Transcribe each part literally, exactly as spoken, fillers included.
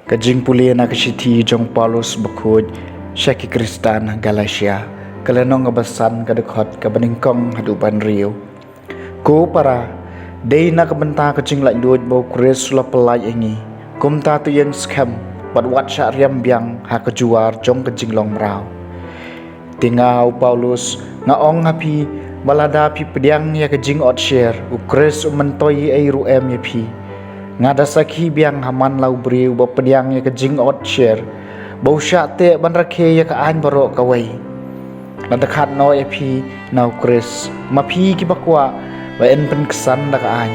Ka jingpule na ka shithi jong u Paulus bakhuid sha ki Khristan ha Galatia, ka lynnong kaba san, ka dkhot kaba nyngkong haduh ba hynriew. Ko para, dei na ka bynta ka jinglaitluid ba u Khrist u la pyllait ïa ngi, kumta to ïeng skhem bad wat shah riam biang ha ka juar jong ka jinglong mraw. Te nga, u Paulus, nga ong ha phi ba lada phi pdiang ïa ka jingotsher, u Khrist um myntoi ei ruh em ïa phi. Nga da sakhi biang ha man la u briew ba pdiang ïa ka jingotsher, ba u shah teh ban rakhe ïa ka aiñ baroh kawei. Lada khat noh ïa phi na u Khrist, ma phi kiba kwah, ba yn pynksan da ka aiñ.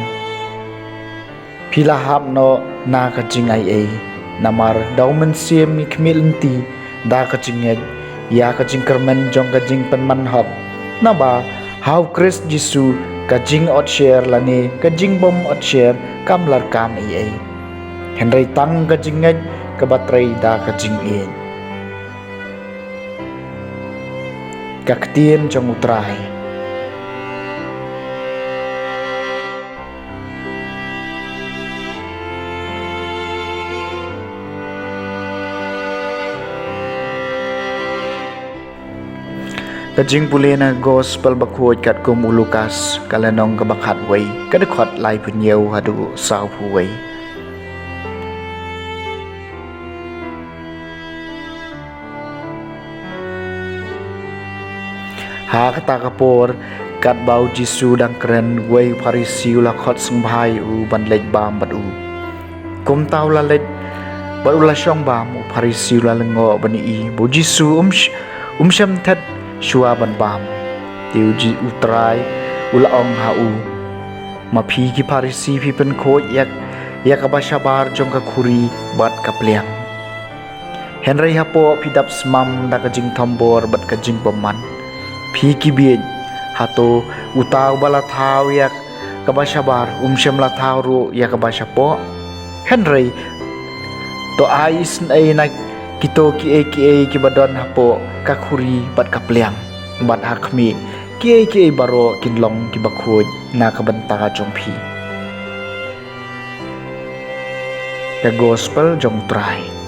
Phi la hap noh na ka jingaiei. Namar da u Mynsiem ngi khmih lynti da ka jingngeit ïa ka jingkyrmen jong ka jingpynman hok. Naba ha u Khrist Jisu ka jingotsher lane ka jingbym otsher kam larkam ei ei. Hynrei tang ka jingngeit kaba trei da ka jingïeit. Ka ktien jong u Trai. Ka jingpule na ka Gospel bakhuid katkum u Lukas, ka lynnong kaba khatwei, ka dkhot laiphew hynñiew haduh sawphew wei. Ha kata ka por, katba u Jisu dang kren, uwei u Pharisi u la khot sngewbha ïa u ban leit bam bad u. Kumta u la leit bad u la shong bam. U Pharisi u la lyngngoh ban ïohi ba u Jisu um sh-, um shym thet shuwa ban bam. Te u Ji-, u Trai u la ong ha u: Ma phi ki Pharisi phi pynkhuid ïa, ïa kaba shabar jong ka khuri bad ka pliang, hynrei hapoh phi dap smam da ka jingthombor bad ka jingbymman. Phi ki bieit, hato uta uba la thaw ïa kaba shabar um shym la thaw ruh ïa kaba shapoh? Hynrei to ai isynei na kito kiei kiei kiba don hapoh ka khuri bad ka pliang, bad ha khmih, kiei kiei baroh kin long kiba khuid na ka bynta jong phi. Ka Gospel jong u Trai.